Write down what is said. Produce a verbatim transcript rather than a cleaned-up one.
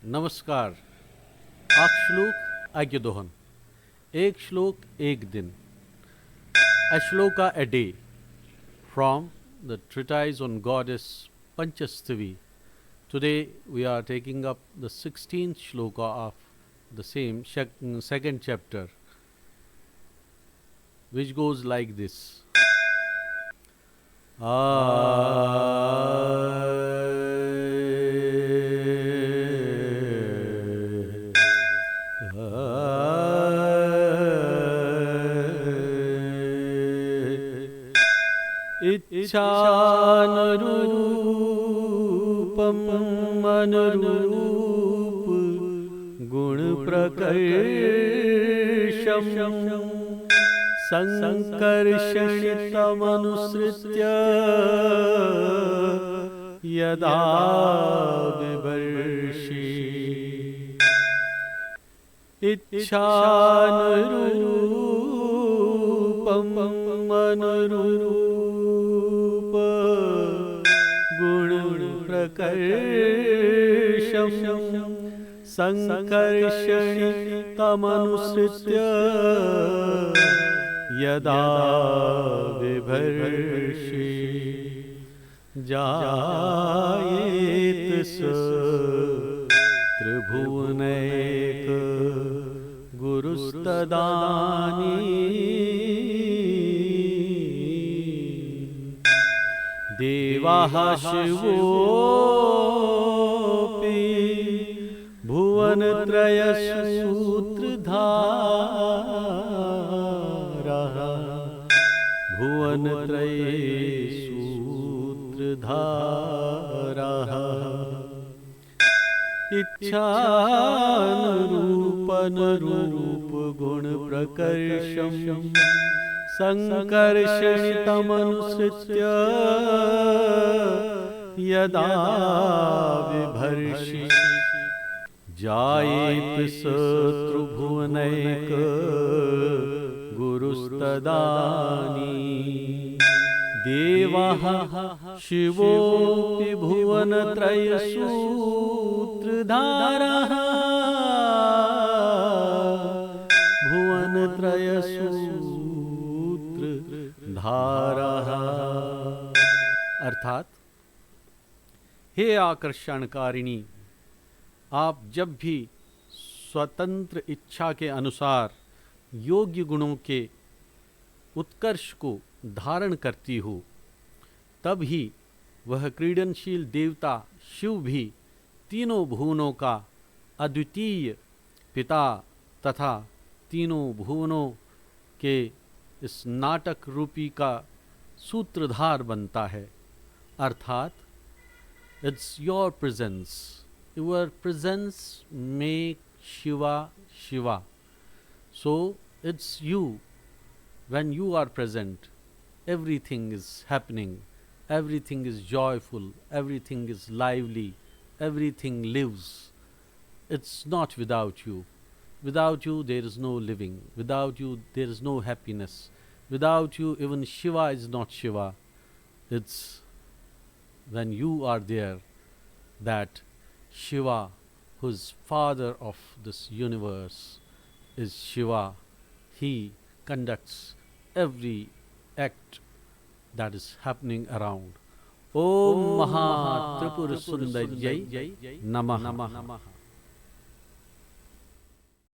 नमस्कार। اکھ شلوک اکہِ دۄہن۔ ایک شلوک ایک دن۔ A shloka a day from the treatise on goddess Panchasthavi. Today we are taking up the sixteenth shloka of the same shek- second chapter, which goes like this. इच्छानुरूपमनुरूप गुणप्रकर्षम्। सङ्कर्षणितमनुसृत्य यदा बिभर्षि। इच्छानुरूपमनुरूपगुणप्रकर्षम्। सङ्कर्षणितमनुसृत्य यदा बिभर्षि। जायेत स त्रिभुवनैक गुरुस्तदानी। देवाः शिवोऽपि भुवनत्रयसूत्रधारः। भुवनत्रयसूत्रधारः। इच्छानुरूपनरूपगुणप्रकर्षम्। सङ्कर्षणितमनुसृत्य यदा बिभर्षि। जायेत स त्रिभुवनैक गुरुस्तदानी। देवाः शिवोऽपि भुवनत्रयसूत्रधारः। भुवनत्रयसूत्रधारः। अर्थात, हे आकर्षणकारिणी, आप जब भी स्वतंत्र इच्छा के अनुसार योग्य गुणों के उत्कर्ष को धारण करती हो, तब ही वह क्रीडनशील देवता शिव भी तीनों भुवनों का अद्वितीय पिता तथा तीनों भुवनों के इस नाटक रूपी का सूत्रधार बनता है। अर्थात, it's your presence, your presence make Shiva Shiva. So it's you. When you are present, everything is happening, everything is joyful, everything is lively, everything lives. It's not without you. Without you, there is no living. Without you, there is no happiness. Without you, even Shiva is not Shiva. It's when you are there that Shiva, who is father of this universe, is Shiva. He conducts every act that is happening around. Om Maha Tripur Sundar Jai Namaha.